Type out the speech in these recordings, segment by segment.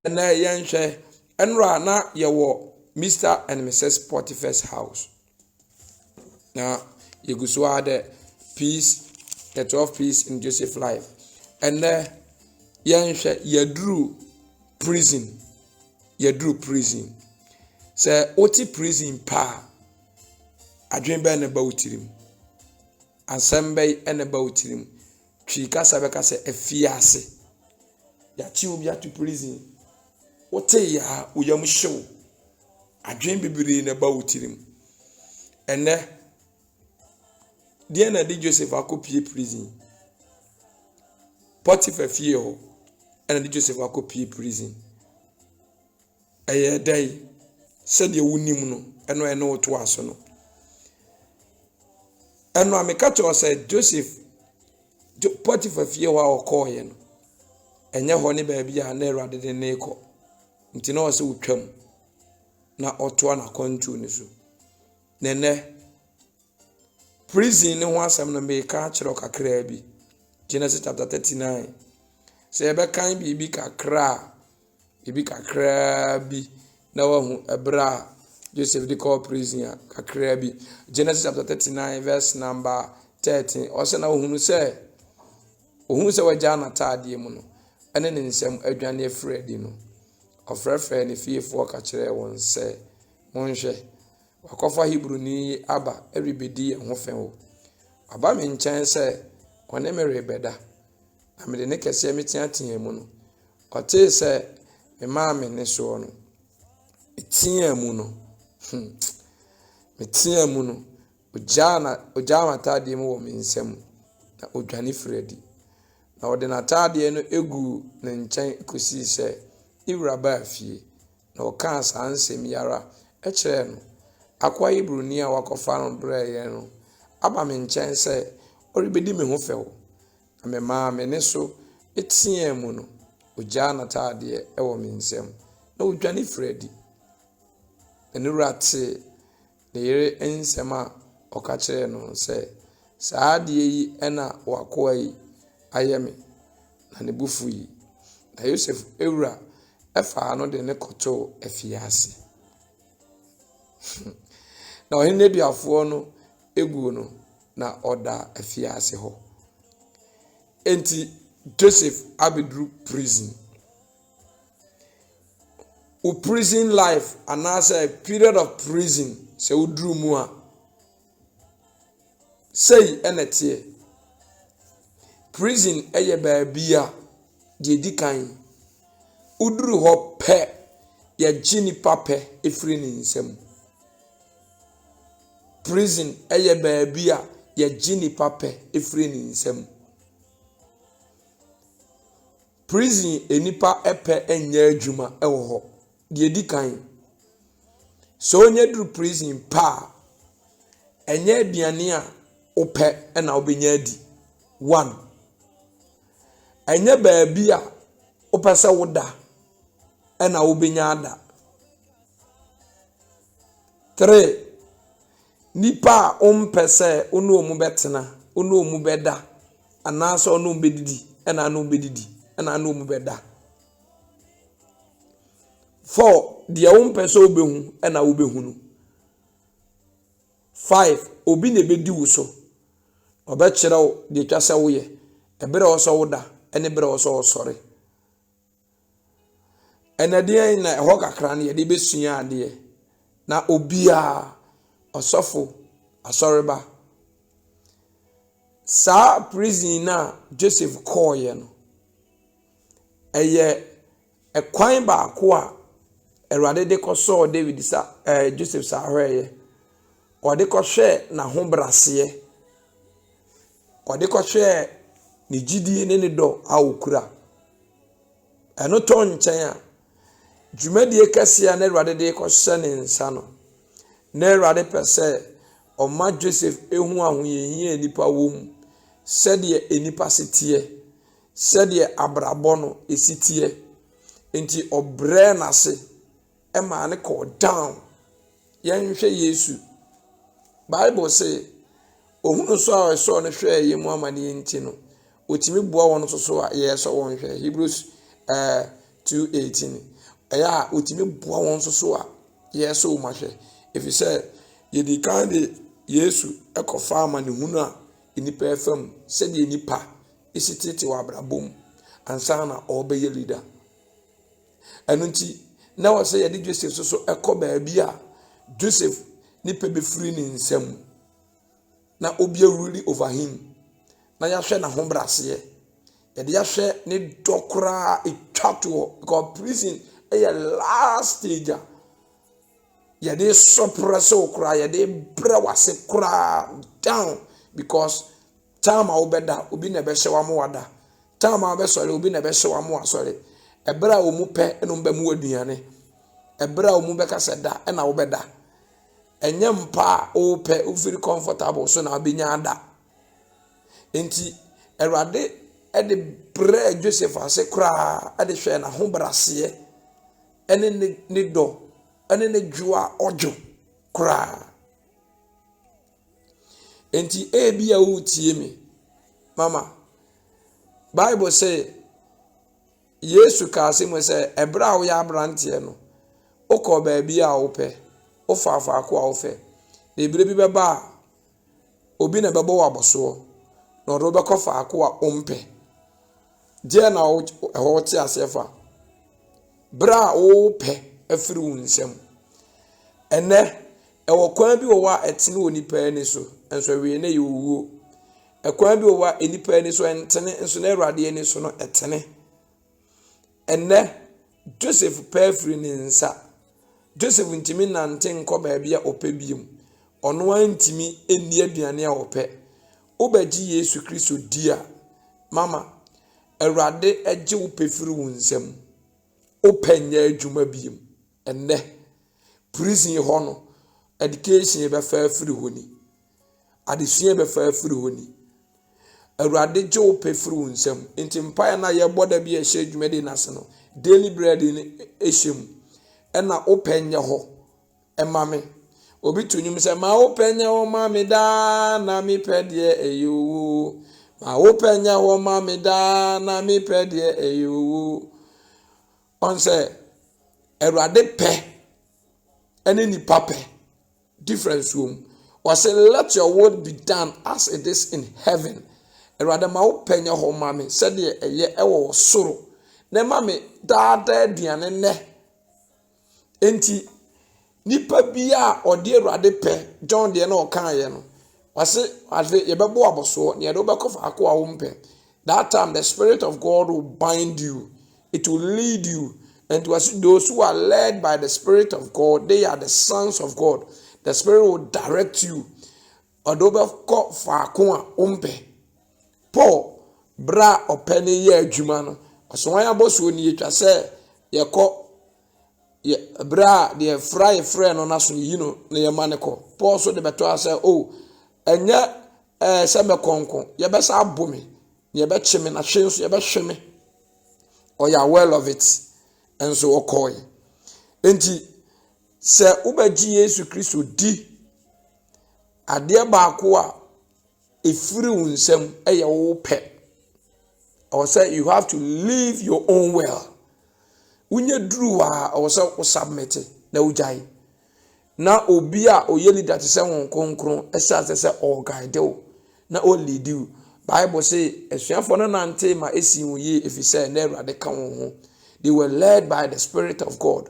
Ɛnnɛ yɛnhwɛ, ɛnora na yɛwɔ Mister and Mrs Potiphar's house. Na yɛgu so ara dɛ peace, the 12 peace in Joseph life. Ɛnnɛ yɛnhwɛ, yɛduru prison, yɛduru prison. Sɛ wote prison paa, adwene bɛn na ɛba wo tirim? Asɛm bɛn na ɛba wo tirim? Twi kasa bɛka sɛ afiase. Yɛakye obi ato prison. Wotee a, wo yam hye wo. Adwene bebree na ɛba wo tirim. Ɛnnɛ, deɛ na ɛde Joseph akɔpie prison? Potiphar fie hɔ ɛna de Joseph akɔpie prison. Ɛyɛ dɛn? Sɛdeɛ wonim no, ɛno a ɛne wo toa so no. Ɛno a meka kyerɛ wo sɛ Joseph Potiphar fie hɔ a ɔkɔɔeɛ no, ɛnyɛ hɔ ne baabi a na Awurade de no rekɔ. Nti na ɔsɛ ɔtwam na ɔtoa n'akwantuo no so. Na ɛnɛ, prison ne ho asɛm no meka akyerɛ wo kakraa bi. Genesis chapter 39. Sɛ yɛbɛkan biribi kakra a, biribi kakraa bi na wahu ɛberɛ a Joseph de kɔɔ prison a kakraa bi. Genesis chapter 39 verse number 13. Ɔsɛ na ohunu sɛ ohunu sɛ wagyaa n'ataadeɛ mu no ɛne ne nsam adwane afiri adi no, ɔfrɛfrɛɛ ne fiefoɔ ka kyerɛɛ wɔn sɛ, "Monhwɛ, wakɔfa Hebroni yi aba ɛrebɛdi yɛn ho fɛw. Waba me nkyɛn sɛ ɔne me rebɛda, na mede ne kɛseɛ meteatea mu no, ɔtee sɛ memaa me ne soɔ no, meteaa mu no, meteaa mu no, ogyaa na ogyaa m'ataadeɛ mu wɔ me nsam na odwane firi adi. Na ɔde n'ataadeɛ no eguu ne nkyɛn kosii sɛ ne wura baa fie, na ɔkaa saa nsɛm yi ara kyerɛɛ no. Akoa Hebroni a wakɔfa no brɛɛ yɛn no aba me nkyɛn sɛ ɔrebɛdi me ho fɛw. Na memaa me ne so teaa mu no, ogyaa n'ataadeɛ wɔ me nsam na odwane firi adi. Na ne wura tee ne yere nsɛm a ɔka kyerɛɛ no sɛ, saa adeɛ yi na w'akoa yi ayɛ me. Na ne bo fui. Na Yosef ewura faa no de ne kɔtoo afiase. Na ɔhene nneduafoɔ no egu no na ɔda afiase hɔ. Enti Joseph abɛduru prison. Wo prison life anaasɛ period of prison, sɛ woduru mu a, sei ɛna ɛteɛ. Prison yɛ baabi a deɛ di kan, woduru hɔ pɛ, yɛgye nipa pɛ efiri ne nsam. Prison yɛ baabi a yɛgye nipa pɛ efiri ne nsam. Prison, nipa pɛ nyɛ adwuma wɔ hɔ. Deɛ di kan, sɛ onye duru prison pa a, ɛnyɛ aduane a wopɛ na wobɛnya adi. One, ɛnyɛ baabi a wopɛ sɛ woda ɛna wobɛnya ada. Three, nipa a wompɛ sɛ wo ne wɔn bɛtena, wo ne wɔn bɛda anaasɛ wo ne wɔn bɛdidi ɛna ne wɔn bɛdidi ɛna ne wɔn bɛda. Four, deɛ wompɛ sɛ wobɛhu ɛna wobɛhu no. Five, obi na ebɛdi wo so. Ɔbɛkyerɛ wo deɛ etwa sɛ woyɛ, ɛberɛ a ɛwɔ sɛ woda ɛne berɛ a ɛwɔ sɛ wɔsɔre. Ɛnɛ deɛ na ɛhɔ kakra no yɛde bɛsua adeɛ na obiara, ɔsɔfo, asɔreba, saa prison na Joseph kɔɔeɛ no, ɛyɛ ɛkwan baako a Awurade de kɔsɔɔ David sa Joseph saa ahwɛeɛ. Ɔde kɔhwɛɛ n'ahobraseɛ, ɔde kɔhwɛɛ ne gyidie ne ne dɔ a okura. Ɛno tɔ nkyɛn a, dwumadie kɛseɛ a na Awurade de kɔhyɛ ne nsa no, na Awurade pɛ sɛ ɔma Joseph ehu ahohiahia a nipa wɔ mu, sɛdeɛ nipa si teɛ, sɛdeɛ abrabɔ no esi teɛ. Nti ɔbrɛ n'ase ɛmaa ne kɔɔ down. Yɛnhwɛ Yesu. Bible sɛ ohunu so a ɔsɔɔ no hwɛɛ yɛn mu amaneɛ nti no, otumi boa wɔn nso so a yɛsɔ wɔn hwɛ. Hebrews 2:18. Ɛyɛ a wɔtumi boa wɔn nso so a yɛresɔ wɔn ahwɛ. Ɛfiri sɛ yɛdi kan de Yesu kɔfa amanehunu a nnipa refa mu sɛdeɛ nnipa si tete wɔ abrabɔ mu ansa na ɔrebɛyɛ leader. Ɛno nti, na ɛwɔ sɛ yɛde Joseph nso so kɔ baabi a Joseph nipa bɛfiri ne nsam na obi arule over him na yɛahwɛ n'ahobrɛaseɛ. Yɛde ahwɛ ne dɔ koraa ɛtwa toɔ because prison yɛ last stage a yɛde suppress wo koraa, yɛde brɛ w'ase koraa down because time a wobɛda, obi na ɛbɛhyɛ wo ama wada. Time a wobɛsɔre, obi na ɛbɛhyɛ wo ama wasɔre. Ɛberɛ a wɔn pɛ na wɔn bɛma wo aduane. Ɛberɛ a wɔn bɛka sɛ da ɛna wobɛda. Ɛnyɛ mpa a wopɛ wofiri comfortable so na wobɛnya ada. Nti Awurade de brɛɛ Joseph ase koraa de hwɛɛ n'ahobrɛaseɛ ne ne dɔ ne ne dwo a ɔdwo koraa. Nti ebi a woretie me, mama, Bible sɛ Yesu kaa asɛm mu sɛ ɛberɛ a woyɛ aberanteɛ no, wokɔɔ baabi a wopɛ, wofaa faako a wopɛ. Na ebire bi bɛba a, obi na ɛbɛbɔ wo abɔsoɔ na ɔde wo bɛkɔ faako a wompɛ. Deɛ na ɛhɔ wote aseɛ fa. Berɛ a wopɛ afiri wo nsam. Ɛnɛ, ɛwɔ kwan bi wɔ hɔ a ɛtene wɔ nipa ani so, nso awie no yɛ owuo. Ɛkwan bi wɔ hɔ a nipa ani so ɛntene, nso na Awurade ani so no ɛtene. Ɛnɛ, Joseph pɛ afiri ne nsa. Joseph ntumi nante nkɔ baabi a ɔpɛ bio. Ɔno ara ntumi nni aduane a ɔpɛ. Wobɛgye Yesu Kristo di a, mama, Awurade gye wo pɛ firi wo nsam. Wopɛ nyɛ adwuma bio. Ɛnɛ, prison hɔ no, education bɛfa afiri hɔ ni. Adesua bɛfa afiri hɔ ni. Awurade gye wo pɛ firi wo nsam. Nti mpaeɛ no a yɛbɔ da bi a ɛhyɛ dwumadie no ase no, daily bread no hyɛ mu. Ɛna wopɛ nyɛ hɔ ɛma me. Obi to nnwom sɛ, ma wopɛ nyɛ hɔ ma me daa na mepɛ deɛ ɛyɛ owuo. Ma wopɛ nyɛ hɔ ma me daa na mepɛ deɛ ɛyɛ owuo. Ɔn sɛ Awurade pɛ ɛne nipa pɛ difference wɔ mu. Wɔsɛ, "Let your will be done as it is in heaven." Awurade, ma wopɛ nyɛ hɔ ma me sɛdeɛ ɛyɛ ɛwɔ soro. Na ɛma me daadaa aduane nnɛ. Nti nipa bi a ɔde Awurade pɛ, John deɛ na ɔkaeɛ no, wɔse ade yɛbɛbɔ abɔsoɔ na yɛde wobɛkɔ faako a wompɛ. That time the Spirit of God will bind you. It will lead you. And was those who are led by the Spirit of God, they are the sons of God. The Spirit will direct you. Ɔde wobɛkɔ faako a wompɛ. Paul, berɛ a ɔpɛ ne yɛ adwuma no, ɔsɛ wɔn abɔsoɔ ni yɛtwa sɛ yɛkɔ yɛ berɛ a deɛ fra yɛfrɛ no n'aso yi no na yɛma ne kɔ. Paul so de bɛtɔ asɛ o ɛnyɛ sɛ mɛkɔnko yɛbɛsa abo me na yɛbɛkye me na hwe nso yɛbɛhwe me. Ɔyɛ aware of it nso ɔkɔɔe. Nti sɛ wobɛgye Yesu Kristo di, adeɛ baako a ɛfiri wo nsam ɛyɛ wo pɛ. Ɔwɔ sɛ you have to live your own will. Wonyɛ duru hɔ a, ɔwɔ sɛ wo submit na wogyae. Na obi a ɔyɛ leader te sɛ Honhom Kronkron ɛhyɛ ase sɛ ɔguide wo na ɔlead wo. Bible say asuafoɔ no nante ma esi wɔn yie ɛfiri sɛ na Awurade ka wɔn ho. They were led by the Spirit of God.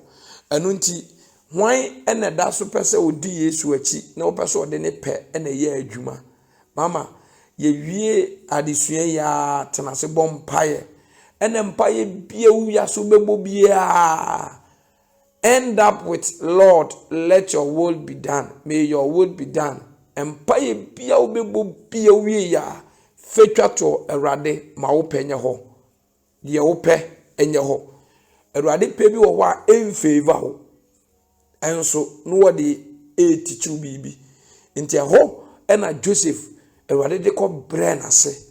Ɛno nti, hwan ɛna ɛda so pɛ sɛ ɔdi Yesu akyi na ɔpɛ sɛ ɔde ne pɛ ɛna ɛyɛ adwuma? Mama, yɛwie adesua yi a, tena ase bɔ mpaeɛ. Ɛna mpaeɛ bia wiase wobɛbɔ biara, end up with, "Lord, let your will be done. May your will be done." Mpaeɛ bia wobɛbɔ bia wie yi a, fetwa to Awurade ma wopɛ nyɛ hɔ. Deɛ wopɛ nyɛ hɔ. Awurade pɛ bi wɔ hɔ a ɛmfavour wo. Ɛnso na wɔde ɛretikyiw biribi. Nti ɛhɔ ɛna Joseph Awurade de kɔ brɛ n'ase.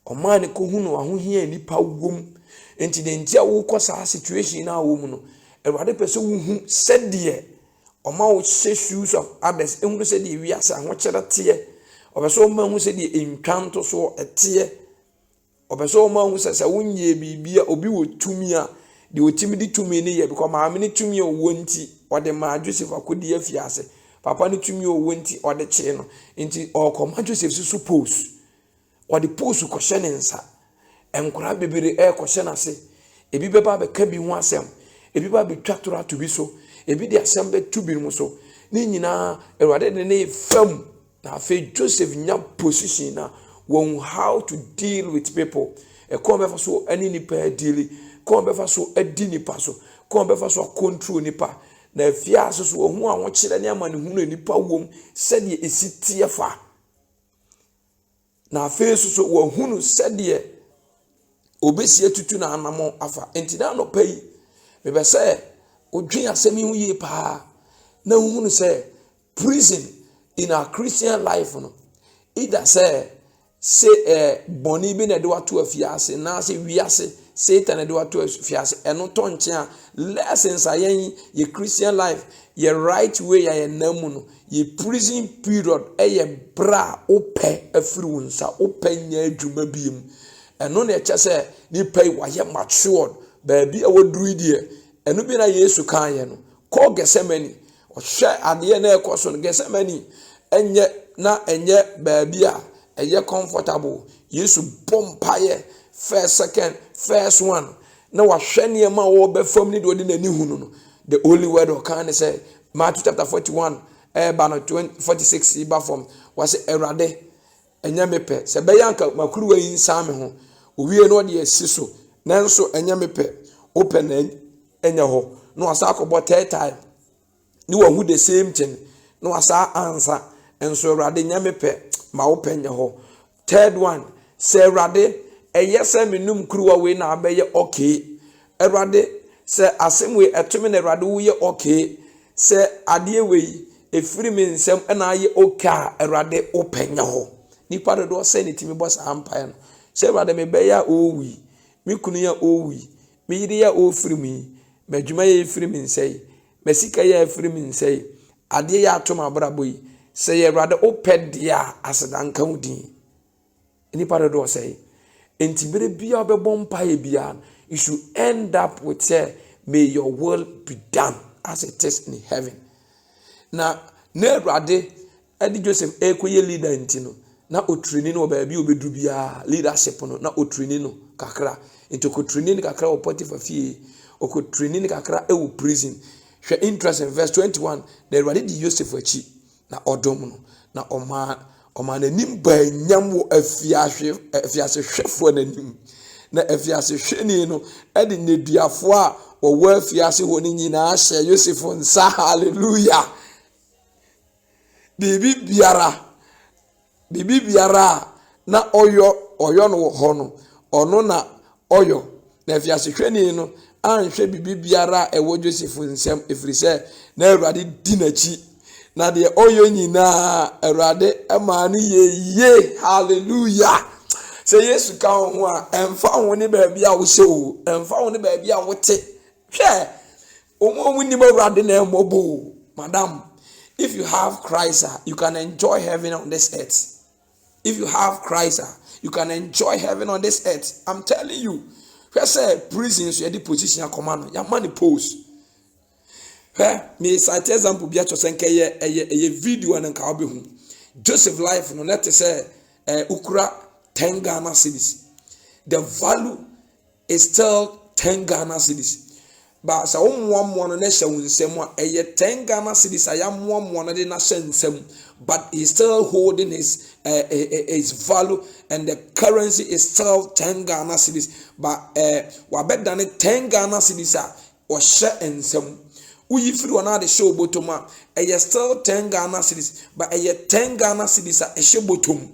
Ɔmaa ne kɔhunu ahohia nipa wom. Nti deɛ nti a wokɔ saa situation no a wɔ mu no, Awurade pɛ sɛ wohu sɛdeɛ ɔma wo hyɛ shoes of others, ehunu sɛdeɛ wiase ahokyerɛ teɛ. Ɔpɛ sɛ ɔma hu sɛdeɛ ntwa ntosoɔ ɛteɛ. Ɔpɛ sɛ ɔma hu sɛ wonyɛ biribi a obi wɔ tumi a Deɛ ɔtumi de tumi no yɛ because maame no tumi a ɔwɔ nti ɔde maa Joseph akɔdi afiase. Papa no tumi a ɔwɔ nti ɔde kyee no. Nti ɔrekɔma Joseph soso post. Ɔde post kɔhyɛ ne nsa. Nkwadaa bebree rekɔhyɛ n'ase. Ebi bɛba abɛka bi ho asɛm. Ebi ba abɛtwa toro ato bi so. Ebi de asɛm bɛto binom so. Ne nyinaa Awurade de ne fam. Na afei Joseph nya position na wɔn how to deal with people. Ɛkɔn bɛfa so ne nipa adili. Kɔn bɛfa so adi nipa so. Kɔn bɛfa so control nipa. Na afiase so wɔn ho ahokyerɛ ne amanehunu nipa wɔm sɛdeɛ esi teɛ fa. Na afei nso so wɔahunu sɛdeɛ obɛsi atutu n'anammɔn afa. Nti na anɔpa yi, mepɛ sɛ wodwen asɛm yi ho yie paa na wohunu sɛ prison in our Christian life no, either sɛ se bɔne bi na ɛde wato afiase naasɛ wiase Satan na ɛde wato afiase, ɛno tɔ nkyɛn a, lessons a yɛn yɛ Christian life yɛ right way a yɛn nam mu no, yɛ prison period ɛyɛ berɛ a wopɛ afiri wo nsa, wopɛ nyɛ adwuma bi mu. Ɛno na ɛkyɛ sɛ nipa yi wayɛ matured baabi a waduru yi deɛ. Ɛno bi na Yesu kan yɛ no kɔɔ Gethsemane, ɔhwɛ adeɛ na ɛkɔ so no. Gethsemane ɛnyɛ na ɛnyɛ baabi a ɛyɛ comfortable. Yesu bɔ mpaeɛ first second, first one na wahwɛ nneɛma a wɔrebɛ fam ne deɛ ɔde n'ani hu no. The only word ɔkan ne sɛ Matthew chapter 41 ɛɛba no 20 46 ba fam, wɔsɛ, "Awurade, ɛnyɛ me pɛ sɛ ɛbɛyɛ anka makuruwa yi nsan me ho." Owie no ɔde asi so, nanso ɛnyɛ me pɛ, wopɛ na ɛnyɛ hɔ. Na wasa akɔbɔ third time ne wahu the same thing na wasa ansa nso, "Awurade, nyɛ me pɛ, ma wopɛ nyɛ hɔ." Third one sɛ, "Awurade, ɛyɛ sɛ menum kuruwa wei na abɛyɛ okay. Awurade, sɛ asɛm wei ɛto me na Awurade woyɛ okay, sɛ adeɛ wei efiri me nsam ɛna ayɛ okay a, Awurade, wopɛ nyɛ hɔ." Nipa dodoɔ sɛ ne timi bɔ saa mpaeɛ no sɛ, "Awurade, mebɛyɛ a ɔrewu yi, me kunu yɛ ɔrewu yi, me yere yɛ ɔrefiri mu yi, m'adwuma yɛ efiri me nsa yi, m'asika yɛ efiri me nsa yi, adeɛ yɛ ato m'abrabɔ yi, sɛ yɛ Awurade wopɛ deɛ a, aseda nka wo din." Nipa dodoɔ sɛ nti bere biara wobɛbɔ mpaeɛ biara, you should end up with say, "May your will be done as it is in heaven." Na Awurade ɛde Joseph ɛrekɔyɛ leader nti no, na otrain no wɔ baabi a obɛduru biara leadership no, na otrain no kakra. Nti ɔkɔtrain no kakra wɔ Potiphar fie, ɔkɔtrain no kakra ɛwɔ prison. Hwɛ, interesting, verse 21, na Awurade di Joseph akyi na ɔdom no na ɔmaa n'anim baa nyam wɔ afiasehwɛfoɔ n'anim, na afiasehwɛni no ɛde nneduafoɔ a wɔwɔ afiase hɔ no nyinaa hyɛ Yosef nsa. Hallelujah! Biribi biara a na ɔyɔ no wɔ hɔ no, ɔno na ɔyɔ, na afiasehwɛni no anhwɛ biribi biara a ɛwɔ Joseph nsam, ɛfiri sɛ na Awurade di n'akyi na deɛ ɔyɛ nyinaa Awurade maa no yɛ yie. Hallelujah! Sɛ Yesu ka wo ho a, ɛmfa ho ne baabi a wohyɛ o, ɛmfa ho ne baabi a wote. Hwɛ, wɔn a wɔn nim Awurade na ɛmmɔbɔ o. Madam, if you have Christ, you can enjoy heaven on this earth. If you have Christ, you can enjoy heaven on this earth, I'm telling you. Hwɛ sɛ prison so yɛde position akɔma no, yɛama ne post. Hwɛ, me cite example bi akyerɛ sɛ nka ɛyɛ video na nka wobɛhu Joseph life no na te sɛ okura 10 Ghana cedis. The value is still 10 Ghana cedis, but sɛ wommoamoa no na hyɛ wo nsam a, ɛyɛ 10 Ghana cedis a yɛamoamoa no de no ahyɛ nsam, but he's still holding his value and the currency is still 10 Ghana cedis, but wabɛdane 10 Ghana cedis a ɔhyɛ nsam. Woyi firi wɔn ade hyɛ obotom a, ɛyɛ still 10 Ghana cedis, but ɛyɛ 10 Ghana cedis a ɛhyɛ botom.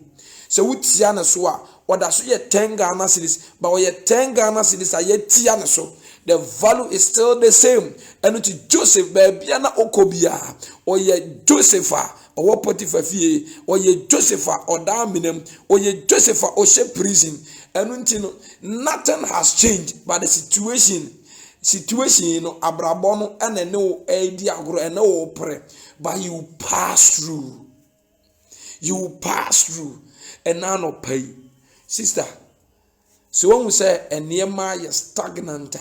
Sɛ wotia ne so a, ɔda so yɛ 10 Ghana cedis, but ɔyɛ 10 Ghana cedis a yɛtia ne so. The value is still the same. Ɛno ti Joseph, baabi a na ɔkɔ biara, ɔyɛ Joseph a ɔwɔ Potiphar fie, ɔyɛ Joseph a ɔda amena, ɔyɛ Joseph a ɔhyɛ prison. Ɛno nti no, nothing has changed but the situation. No, abrabɔ no ɛna ne wo ɛredi agorɔ, ɛne wo pere, but you pass through, you pass through. Ɛna anɔpa yi, sister, sɛ wɔn sɛ nneɛma yɛ stagnant a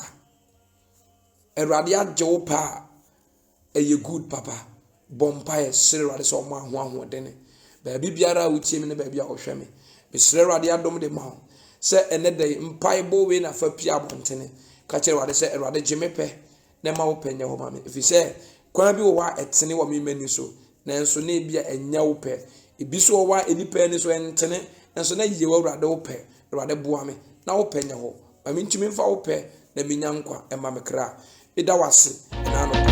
Awurade agye wo pɛ a, ɛyɛ good papa. Bɔ mpaeɛ srɛ Awurade sɛ ɔma ho ahoɔdene. Baabi biara a wotie me ne baabi a wohwɛ me, mesrɛ Awurade adom de ma wo sɛ ɛnɛ da yi mpaebɔ wei na fa pie abɔntene. Ka kyerɛ Awurade sɛ, Awurade gye me pɛ na ɛma wo pɛ nyɛ hɔ ma me. Ɛfiri sɛ kwan bi wɔ hɔ a ɛtene wɔ me m'ani so, nanso na ebi a ɛnyɛ wo pɛ. Ebi nso wɔ hɔ a nnipa ani so ɛntene, nanso na yɛ wɔ Awurade wo pɛ. Awurade boa me na wo pɛ nyɛ hɔ. Ma mentumi mfa wo pɛ na menya nkwa ɛma me kra. Meda wo ase ɛna anɔpa.